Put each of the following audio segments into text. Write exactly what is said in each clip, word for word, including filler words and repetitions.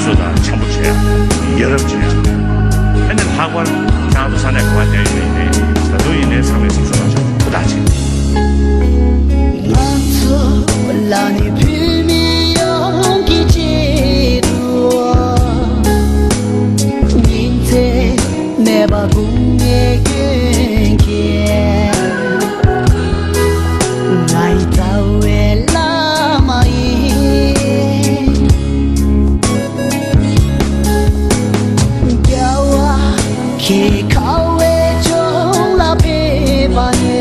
ཚོ་དང་འཆམ་པོ་བྱེད་ཡ། ཡ་རབས་བྱེད་ཡ། ཨ་ནི་ལྷག་པར་ཁྱེད་རང་ཚོ་ས་གནས་ག་པར་བསྡད་ཡོད་ཡིན་ནའི་ད་དུང་ཡིན་ནའི་ཚང་མས་སེམས་ཤུགས་རང་ཤག་ཧུར་ཐག་བྱེད། ང་ཚོ་ལ་ནི་བོད་མི་ཡོངས་ཀྱི་ཆེད་དུ། ཉིན་མཚན་མེད་པར་དགུང་ལས་སྐྱོན་མཁན། ང་ཡི་རྩ་བའི་བླ་མ་ཡིན། རྒྱལ་བ་ཁྱེད་ཁ་བའི་ལྗོངས་ལ་ཕེབས་པ་ནས།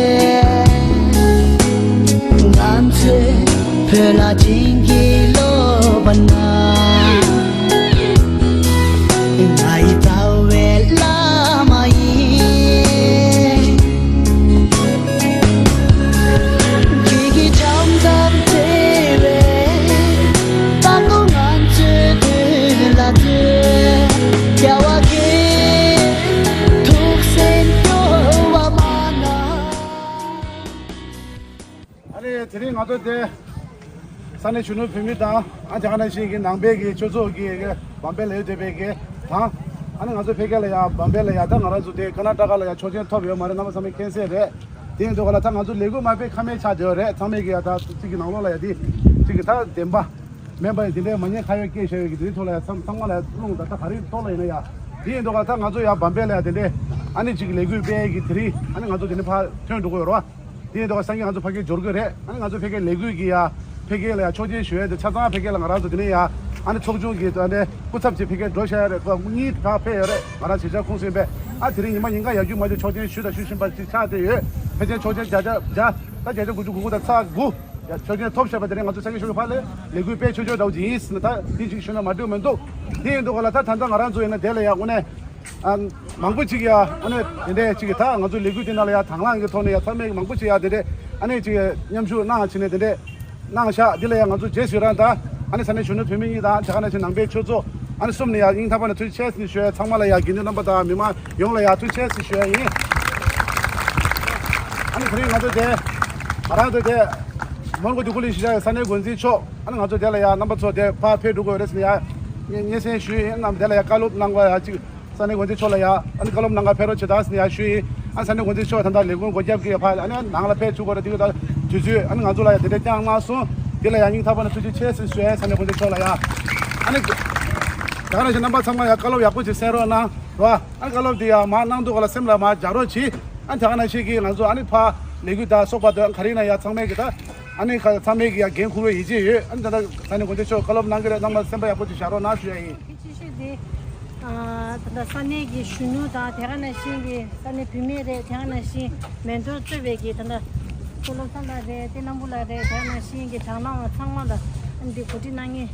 ང་ཚོས་བོད་ལ་བྱིན་གྱིས་རློབས་པ་ན། ང་ཡི་རྩ་བའི་བླ་མ་ཡིན། ཁྱེད་ཀྱི་བྱམས་བརྩེ་བས་ད་དུང་ང་ཚོའི་དོན་ལ་བརྩོན། རྒྱལ་བ་ཁྱེད་ཐུགས་སེམས་སྐྱོ་བ་མ་གནང་། ཨ་ནི་དེ་རིང་ང་ཚོ་དེ་ས་གནས་གཞོན་ནུ་བོད་མི་དང་ཨ་ཅག་ནང་བཞིན་གྱི་ནང་པའི་གི་ཆོས་ཚོགས་ཀྱི་བམ་པའི་ལས་སྡོད་པའི་གི་དང་། ཨ་ནི་ང་ཚོ་ཕ་གི་ལ་ཡ་བམ་པའི་ལ་ཡ་ད་ང་རང་ཚོ་དེ་ཀར་ན་ཊ་ཀ་ལ་ཡ་ཆོག་མཆན་ཐོབ་ཡོད་མ་རེད། རྣམ་པ་ཚང་མས་མཁྱེན་གསལ་རེད། དེ་ཡིན་དུས་ག་ལ་ད་ང་ཚོ་ལས་འགུལ་མ་སྤེལ་ཁ་མེད་ཆགས་བསྡད་ཡོད་རེད། ཚང་མས་གི་ཡ་ད་ཚིག་གི་ནང་ལོགས་ལ་ཡ་དེ་ཚིག་གི་ད་བདེན་པ་མེད་པ་ཡི་དེ་འདྲའི་མ་ཉེས་ཁ་གཡོགས་སྐྱེས་བཞག་ཡོད་གི་དེའི་ཐོག་ལ་ཡ་ཚང་ཚང་མ་ལ་ཡ་རླུང་ད་ད་ག་རེ་ཐོག་ལ་ཡིན་ན་ཡ། དེ་ཡིན་དུས་ག་ལ་ད་ང་ཚོ་ཡ་བམ་པའི་ལ་ཡ་དེ་འདྲའི་ཨ་ནི་ཅིག་ལས་འགུལ་སྤེལ་གི་དེ་རིང་ཨ་ནི་ང་ཚོ་དེ་འདྲ་ཕར་ཐོན་འགྲོ་གི་ཡོད་རེད་བ། དེ་ཡིན་དུས་སང་ཉིན་ང་ཚོ་ཕ་གིར་འབྱོར་གི་རེད། ཨ་ནི་ང་ཚོ་ཕ་གིའི་ལས་འགུལ་གྱི་ཡ་ཕ་གི་ལ་ཡ་ཆོག་མཆན་ཞུ་ཡ་དེ་ཆ་ཚང་ཕ་གི་ལ་ང་རང་ཚོ་དེ་ནས་ཡ་ཨ་ནི་ཚོགས་ཆུང་གི་ཨ་ནི་སྐུ་ཚབ་ཅིག་ཕ་གིར་འགྲོ་བཞག་ཡ་རེད། སྐུ་གཉིས་ཕར་ཕེབས་ཡོད་རེད། ང་རང་བྱེད་འཆར་ཁུངས་སུ་ཡིན་པས། ཨ་དེ་རིང་ཉི་མ་ཉིན་གང་ཡག་རྒྱུ་མ་རྒྱུ་ཆོག་མཆན་ཞུས་དང་ཞུ་བཞིན་པ་ཅིག་ཆགས་བསྡད་ཡོད། ཕལ་ཆེར་ཆོག་མཆན་བརྒྱ་ཆ་བརྒྱ་ད་བརྒྱ་ཆ་དགུ་བཅུ་གོ་དགུ་དང་ཚེག་དགུ་ཡ་ཆོག་མཆན་ཐོབ་བཞག་པ་དེ་རིང་ང་ཚོ་ས་གནས་གཞོན་ནུ་ཕར་ལས་ལས་འགུལ་སྤེལ་ཆོག་ཆོག་འདྲ་བོ་ཅིག་ཡིན་ཟེར་ན་ད་དེ་ཅིག་ཞུས་ན་མ་འགྲིག་མི་འདུག་དེ་ཡིན་དུས་ག་ལ་ད་ད་ལྟ་ང་རང་ཚོ་ཡིན་ན་དེ་ལ་ཡ་དངོས་གནས། ཨ། མང་པོ་ཅིག་ཡ་ཨ་ནི་དེ་འདྲས་ཅིག་གི་ད་ང་ཚོའི་ལས་འགུལ་དེ་ནང་ལ་ཡ་དང་བླངས་ཀྱི་ཐོག་ནས་ཡ་ཚང་མས་མང་པོ་ཅིག་ཡ་དེ་འདྲས་ཨ་ནི་ཅིག་མཉམ་ཞུགས་གནང་བྱས་ནས་དེ་འདྲས་གནང་ཤག་འདི་ལ་ཡ་ང་ཚོ་རྗེས་སུ་ཡི་རང་དང་ཨ་ནི་ས་གནས་གཞོན་ནུ་བོད་མི་གཉིས་དང་དེ་ག་ནང་བཞིན་ནང་པའི་ཆོས་ཚོགས་ཨ་ནི་གསུམ་ནས་ཡ་སྙིང་ཐག་པ་ནས་ཐུགས་རྗེ་ཆེ་ཟེར་ནས་ཞུ་ཡ། ཚང་མ་ལ་ཡ་དགེ་འདུན་རྣམ་པ་དང་མི་མང་ཡོངས་ལ་ཡ་ཐུགས་རྗེ་ཆེ་ཟེར་ཞུ་ཡ་ཡིན། ཨ་ནི་དེ་རིང་ང་ཚོ་དེ་ང་རང་ཚོ་དེ་མོན་གྷོ་འདི་ཁུལ་ལ་གཞིས་ཆགས་ཡོད་ས་གནས་འགོ་འཛིན་མཆོག་ཨ་ནི་ང་ཚོ་དེ་ལ་ཡ་རྣམ་པ་ཚོ་དེ་ཕར་ཕེབས་འགྲོ་དགོས་རེད་ཟེར་ནས་ཡ་སྙན་སེང་ཞུས་ཡིན། རྣམས་དེ་ལ་ཡ་བཀའ་སློབ་གནང་བ་ཡ་གཅིག་ས་གནས་འགོ་འཛིན་མཆོག་ལ་ཡ་ཨ་ནི་བཀའ་སློབ་གནང་ག་ཕེབས་རོགས་བྱེད་དང་ཟེར་ནས་ཡ་ཞུས་ཡིན། ཨ་ནི་ས་གནས་འགོ་འཛིན་མཆོག་ད་ལྟ་ལས་ཁུངས་སྒོ་རྒྱབ་ཀྱི་ཕར་ཨ་ནི་ནང་ལ་ཕེབས་བཅུག་དགོས་རེད། དེ་གི་ད་དུས་ཚོད་ཨ་ནི་ང་ཚོ་ལ་ཡ་དེ་འདྲས་བསྐྱངས་གནང་སོང་། དེ་ལ་ཡ་སྙིང་ཐག་པ་ནས་ཐུགས་རྗེ་ཆེ་ཟེར་ཞུ་ཡ་ཡིན། ས་གནས་འགོ་འཛིན་མཆོག་ལ་ཡ་ཨ་ནི་ད་ག་ནང་བཞིན་རྣམ་པ་ཚང་མ་ཡ་བཀའ་སློབ་ཡག་པོ་ཅིག་གསན་རོགས་གནང་རོགས། ཨ་ནི་བཀའ་སློབ་དེ་ཡ་མར་གནང་འདུག་ག་ལ་སེམས་ལ་མར་འཇགས་རོགས་གྱིས། ཨ་ནི་ད་ག་ནང་བཞིན་གྱི་ང་ཚོ་ཨ་ནི་ཕར་ལས་འགུལ་དང་སོགས་པ་དང་ག་རེ་ཡིན་ན་ཡ་ཚང་མས་གི་ད་ཨ་ནི་ཁ་ཚང་མས་གི་ཡ་འགན་འཁུར་བའི་ཡིད་ཆེས་ཡོད། ཨ་ནི་ད་ལྟ་ས་གནས་འགོ་འཛིན་མཆོག་བཀའ་སློབ་གནང་གི་རེད། རྣམ་པ་སེམས་པ་ཡག་པོ་ཅིག་བཞག་རོགས་གནང་ཞུ་ཡ་ཡིན། གལ་ཆེ་ཤོས་དེ་ཨ་ད་ལྟ་ས་གནས་ཀྱི་གཞོན་ནུ་དང་དེ་ག་ནང་བཞིན་གྱི་ས་གནས་བུད་མེད་རེད། དེ་ག་ནང་བཞིན་མེན་ཊོར་གཙོས་པའི་གི་ད་ལྟ་ཕོ་བློ་བཟང་ལགས་རེད། དེ་སྣམ་བུ་ལགས་རེད། དེ་ག་ནང་བཞིན་གྱི་དང་བླངས་པ་ཚང་མ་ལ་ཨ་ནི་འདི་གོ་སྒྲིག་གནང་མཁན་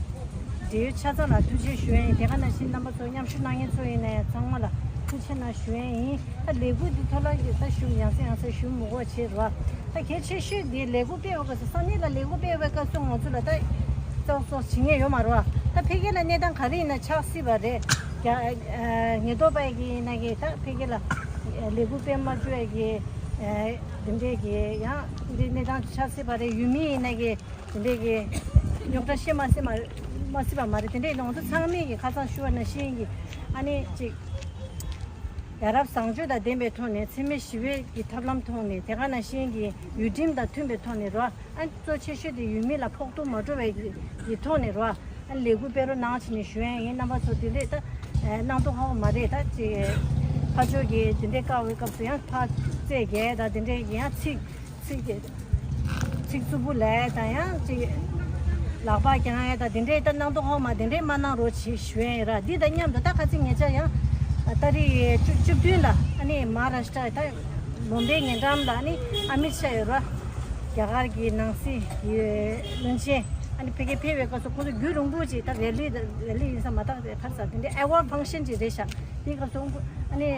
འབྲེལ་ཡོད་ཆ་ཚང་ལ་ཐུགས་རྗེ་ཆེ་ཞུ་ཡ་ཡིན། དེ་ག་ནང་བཞིན་རྣམ་པ་ཚོ་མཉམ་ཞུགས་གནང་མཁན་ཚོ་ཡིན་ན་ཡང་ཚང་མ་ལ་ཐུགས་རྗེ་ཆེ་གནང་ཞུ་ཡ་ཡིན། ད་ལས་འགུལ་འདི་ཐོག་ལ་ཡོད་ས་ཞུ་ཡང་སེ་ཡང་སེ་ཞུ་མི་དགོས་བྱས་རོགས། ད་གལ་ཆེ་ཤོས་འདི་ལས་འགུལ་སྤེལ་བའི་སྐབས་སུ་ས་གནས་ལ་ལས་འགུལ་སྤེལ་བའི་སྐབས་སུ་ང་ཚོ་ལ་ད་ཙོག་ཙོག་བྱེད་མཁན་ཡོད་མ་རེད་བ། ད་ཕ་གི་ལ་གནས་སྟངས་ག་རེ་ཡིན་ན་ཆགས་སྲིད་པ་རེད། རྒྱ་ཨ་ཉེན་རྟོག་པ་ཡི་གི་ཡིན་ན་གི་ད་ཕ་གི་ལ་ལས་འགུལ་སྤེལ་མ་བཅུག་ཡ་གི་ཨ་འདི་འདྲའི་གི་ཡང་འདི་གནས་སྟངས་ཆགས་སྲིད་པ་རེད། ཡུལ་མི་ཡིན་ན་གི་དེ་འདྲས་ཀྱི་རྙོག་དྲ་བཤད་མ་སྲིད་མ་མ་སྲིད་པ་མ་རེད། དེ་འདྲས་ང་ཚོ་ཚང་མས་ཀྱི་ཁ་སང་ཞུ་བ་ནང་བཞིན་གྱི་ཨ་ནི་ཅིག་ཡ་རབས་བཟང་སྤྱོད་དང་ལྡན་པའི་ཐོག་ནས་འཚེ་མེད་ཞི་བའི་གི་ཐབས་ལམ་ཐོག་ནས་དེ་ག་ནང་བཞིན་གྱི་ཡུལ་ཁྲིམས་དང་མཐུན་པའི་ཐོག་ནས་རོ། ཨ་ནི་གཙོ་ཆེ་ཤོས་དེ་ཡུལ་མི་ལ་ཕོག་ཐུག་མ་འགྲོ་བའི་གི་ཐོག་ནས་རོ། ཨ་ནི་ལས་འགུལ་སྤེལ་རོགས་གནང་བྱས་ནས་ཞུ་ཡ་ཡིན། རྣམ་པ་ཚོ་དེ་འདྲས་ད་གནང་སྟོང་ཧ་གོ་མ་རེད། ད་ཅིག་ཕར་ཕྱོགས་ཀྱི་དེ་འདྲས་བཀག་པའི་སྐབས་སུ་ཡང་ཕར་རྩེད་རྒྱལ་དང་དེ་འདྲས་ཀྱི་ཡང་ཚིག་ཚིག་ཚིག་རྩུབ་པོ་ལབ་ཡ་དང་ཡང་ཅིག་ལག་པ་བརྐྱང་ཡ་དང་དེ་འདྲའི་ད་གནང་སྟངས་ཧོབ་མ་དེ་འདྲའི་མ་གནང་རོགས་བྱེད་ཞུ་ཡ་ཡིན་ར། འདི་དང་མཉམ་དུ་ད་ཁ་ཚིག་ཉེ་ཆར་ཡང་ཏ་རིག་བཅུ་བཅུ་བདུན་ལ་ཨ་ནི་མ་ཧཱ་རཱ་ཤི་ཏྲ་ད་མུམ་བེའི་ཉེ་འགྲམ་ལ་ཨ་ནི་ཨ་མིད་ཤ་ཡོད་ར། རྒྱ་གར་གྱི་ནང་སྲིད་ཀྱི་བློན་ཆེན་ཨ་ནི་ཕ་གི་ཕེབས་པའི་སྐབས་སུ་ཁོང་ཚོ་རྒྱུན་རིང་པོ་ཅིག་ད་རེ་ལི་རེ་ལི་ཡིན་ས་མ་ཐག་རེད། ག་རེ་ཟེར་དེ་འདྲའི་ཨེ་ཝར་ཕང་ཤན་ཅིག་རེད་ཤག་དེའི་སྐབས་སུ་ཨ་ནི་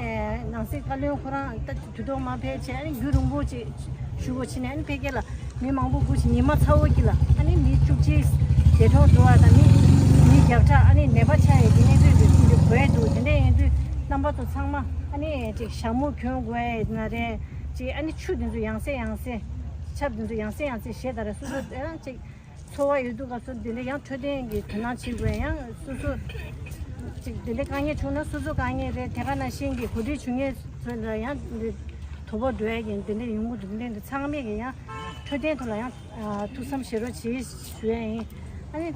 ནང་སྲིད་བཀའ་བློན་ཁོ་རང་ད། དུས་ཐོག་མ་ཕེབས་བྱས་ཨ་ནི་རྒྱུན་རིང་པོ་ཅིག་བཞུགས་དགོས་ཕྱིན་ནས་ཨ་ནི་ཕ་གི་ལ་མི་མང་པོ་སྒུག་བྱས་ཉི་མ་ཚ་བོ་གཅིག་ལ་ཨ་ནི་མི་བཅུ་གཅིག་འདས་གྲོངས་འགྲོ་བ་དང་མི་མི་བརྒྱ་ཕྲག་ཨ་ནི་ནད་པ་ཆགས་ཡས་ཀྱི་གནས་ཚུལ་དེ་ཚོ་འདི་གོ་ཡས་འདུག་དེ་འདྲ་ཡིན་དུས་རྣམ་པ་ཚོ་ཚང་མ་ཨ་ནི་ཅིག་ཞྭ་མོ་གྱོན་དགོས་ཡས་ན་རེད། ཅིག་ཨ་ནི་ཆུ་དེ་ཚོ་ཡང་སེ་ཡང་སེ་ཆབ་དེ་ཚོ་ཡང་སེ་ཡང་སེ་བཞེས་ད་རེད། སོ་སོ་ཨ་ཅིག་ཚོར་བ་ཡོད་དུས་སྐབས་སུ་འདི་འདྲ་ཡང་འཕྲོད་བསྟེན་གྱི་དོ་སྣང་བྱེད་དགོས་ཡང་སོ་སོ་ ཅིག་དེ་འདྲའི་དཀའ་ངལ་བྱུང་ན་སོ་སོ་དཀའ་ངལ་རེད། དེ་ག་ནང་བཞིན་གྱི་གོ་སྒྲིག་བྱུང་མཁན་ཚོ་ལ་ཡང་འདི་དོ་ཕོག་འགྲོ་ཡ་གི་འདི་འདྲ་ཡོང་གི་འདུག་འདི་འདྲ་ཚང་མས་ཀྱི་ཡང་འཕྲོད་བསྟེན་ཐོག་ལ་ཡང་ཨ་ཐུགས་བསམ་བཞེས་རོགས་བྱེད་ཞུ་ཡ་ཡིན། ཨ་ནི་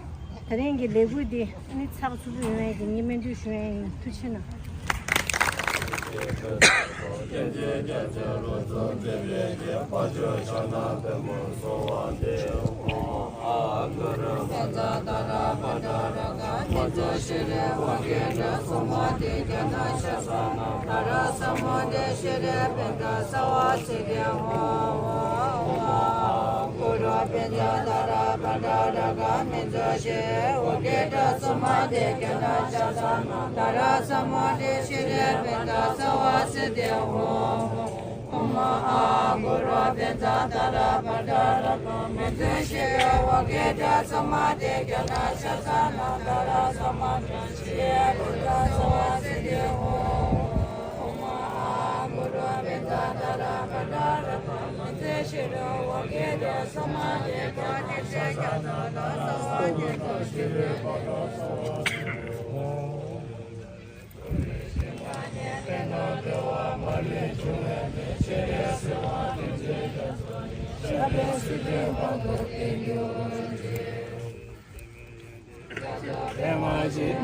དེ་རིང་གི་ལས་འགུལ་འདི་ཨ་ནི་ཚགས་ཚུད་པོ་ཡོང་ཡ་གི་ངས་སྨོན་འདུན་ཞུ་ཡ་ཡིན། ཐུགས་རྗེ་གནང་།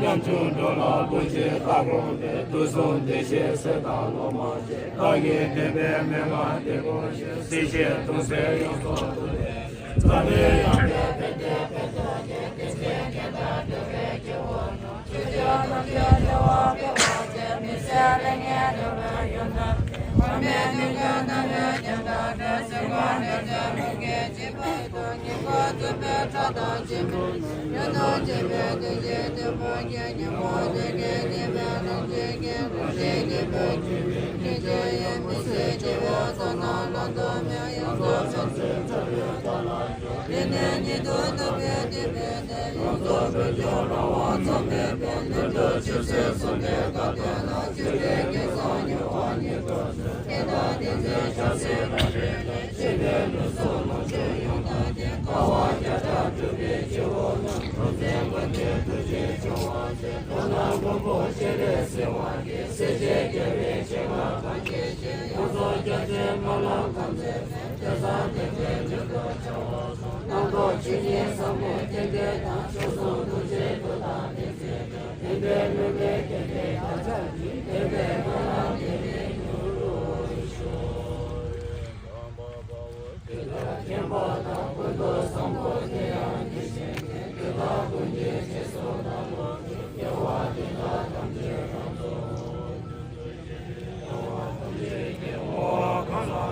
ཉམ་ཆུང་འགྲོ་ལ་ཀུན་གྱིས་བདག་དགོངས་ཏེ། དུས་གསུམ་བདེ་གཤེགས་སྲས་དང་སློབ་མ་བཅས། བདག་གི་བསྟན་པའི་མན་ངག་འདི་ཀུན་ཤེས། སྲིད་ཞིའི་དུག་སེལ་ཡོངས་སུ་འདུལ་ཏེ། འཛམ་གླིང་ཡང་དག་པའི་བདེ་བདེ་ཐོབ་པའི་སྐལ་བཟང་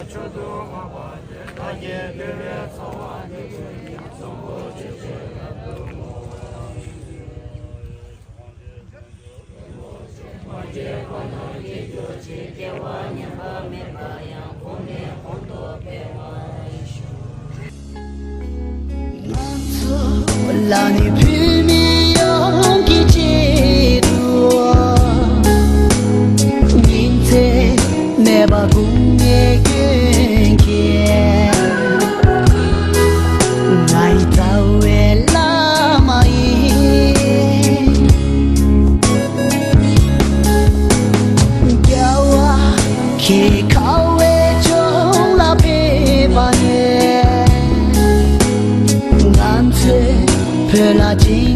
ཆོས་ཀྱི་རྒྱལ་པོ། ལ་ནི་བོད་མི་ཡོངས་ཀྱི་ཆེད་དུ། ཉིན་མཚན་མེད་པར་དགུང་ནས་སྐྱོན་མཁན། ང་ཡི་རྩ་བའི་བླ་མ་ཡིན། རྒྱལ་བ་ཁྱེད་ཁ་བའི་ལྗོངས་ལ་ཕེབས་པ་ནས། ང་ཚོས་བོད་ལ་ཅི་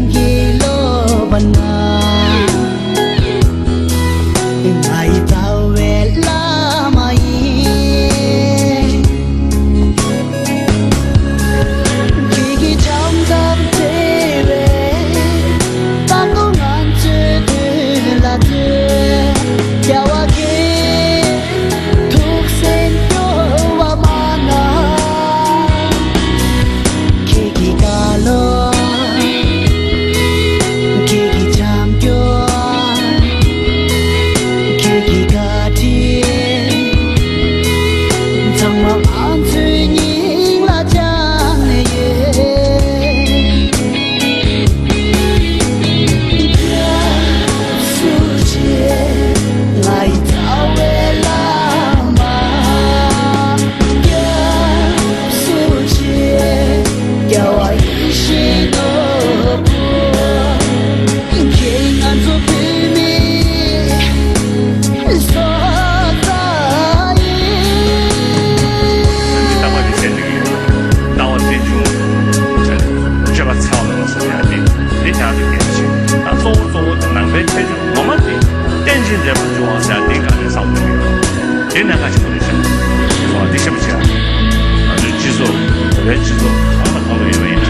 ཡོད་པ་ཡིན་ན།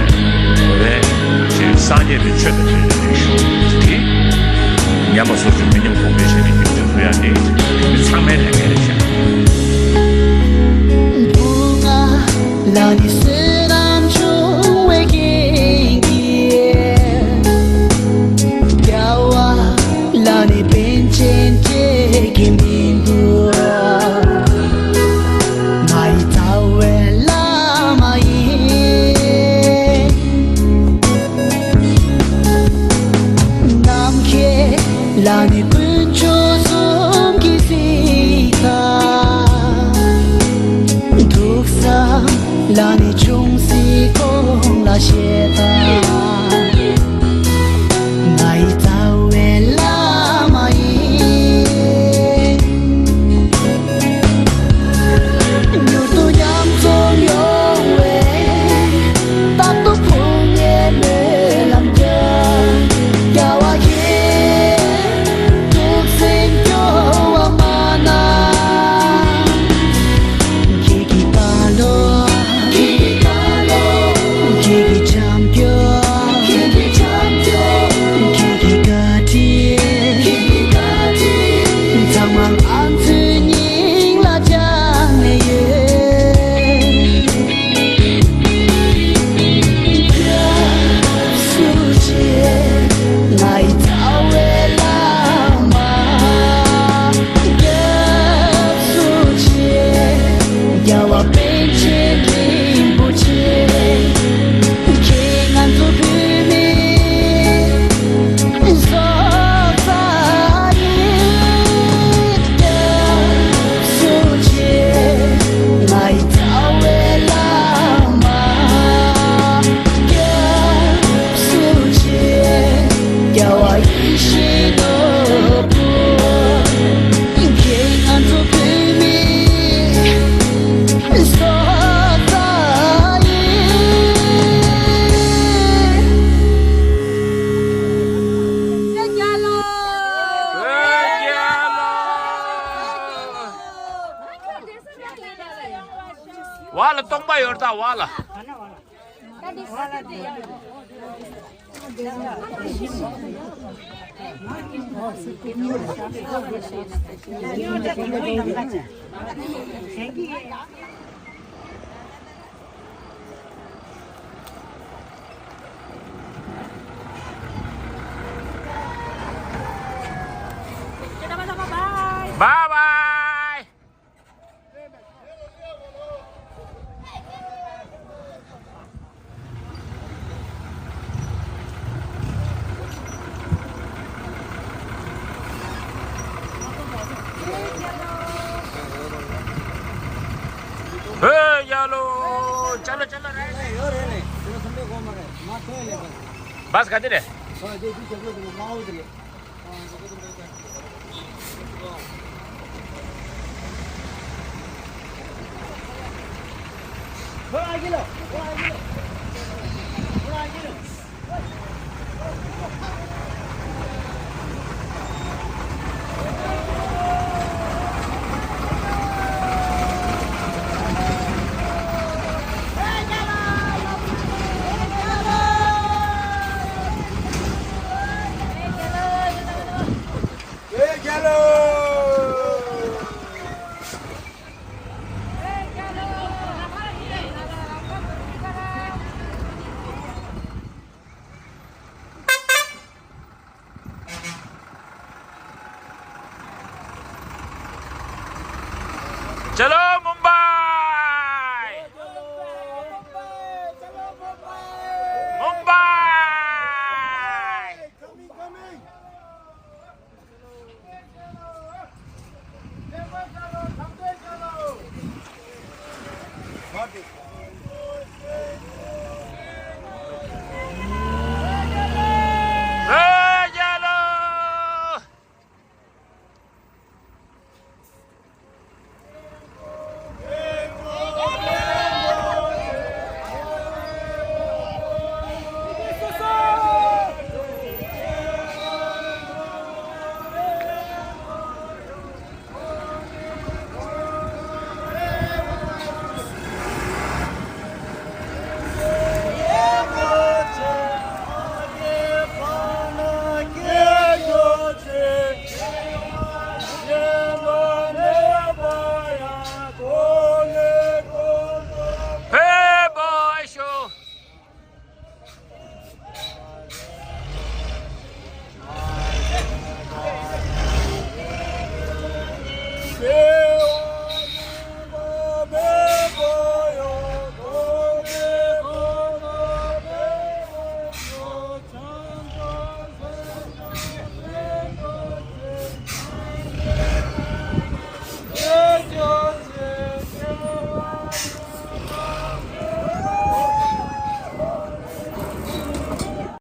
འོ་རེད། ཅེས་སངས་རྒྱས་པའི་ཆོས་དང་འབྲེལ་བའི་རིག་གཞུང་དེ། ཉམས་པ་སོར་ཆུད་མི་ཉམས་གོང་འཕེལ་བྱས་ནས་རྒྱུན་འཛིན་ཐུབ་ཡ་དེ་མི་ཚང་མའི་ལས་འགན་རེད་ཤག་བུ་ང་ལ་ནི་བསོད་ནམས་ཆུང་བའི་རྐྱེན་གྱིས། རྒྱལ་བ་ལ་ནི་པཎ་ཆེན་སྤྲད་ཀྱི་མི་འདུག་ང་ཡི་རྩ་བའི་བླ་མ་ཡིན། ནམ་མཁའི་ལ་ནི་དཀོན་མཆོག་གསུམ་གྱི་གཟིགས་ས། ཐུགས་བསམ་ལ་ནི་ཅུང་ཟད་དགོངས་ལ་བཞེས་ས། ང་ཡི་རྩ་བའི་བླ་མ་ཡིན། མྱུར་དུ་ཉམས་སུ་མྱོང་བའི་རྟག་ཏུ་ཕུང་བའི་སྨོན་ལམ་རྒྱ། རྒྱལ་བ་ཡིས་ཐུགས་སེམས་སྐྱོ་བ་མ་གནང་། ཁྱེད་ཀྱི་བཀའ་སློབ། ཁྱེད་ཀྱི་བཀའ་སློབ། ཁྱེད་ཀྱི་བྱམས་སྐྱོང་། ཁྱེད་ཀྱི་བྱམས་སྐྱོང་། ཁྱེད་ཀྱི་བཀའ་དྲིན། ཁྱེད་ཀྱི་བཀའ་དྲིན། ཚང་མ་ང་ཚོའི་སྙིང་ལ་བཅངས་ནས་ཡོད། སྐྱབས་སུ་མཆི། ང་ཡི་རྩ་བའི་བླ་མ། སྐྱབས་སུ་མཆི། རྒྱལ་བ་པཎ་ཆེན་རིན་པོ་ཆེ། ཁྱེད་ང་ཚོ་བོད་མི་སྲོག་རྩ་ཡིན། སྐྱབས་སུ་མཆི། ང་ཡི་རྩ་བའི་བླ་མ། སྐྱབས་སུ་མཆི། རྒྱལ་བ་ཡིད་བཞིན་ནོར་བུ། ཁྱེད་ང་ཚོ་བོད་མི་སྲོག་རྩ་ཡིན། བོད་རྒྱལ་ལོ། བ་ལ་སྟོང་པ་ཡོད་ད་བ་ལ། Bye bye. Hey, yalo. Chalo, chalo, right. बस खाते रहे। थोड़ा आगे लो, थोड़ा आगे लो।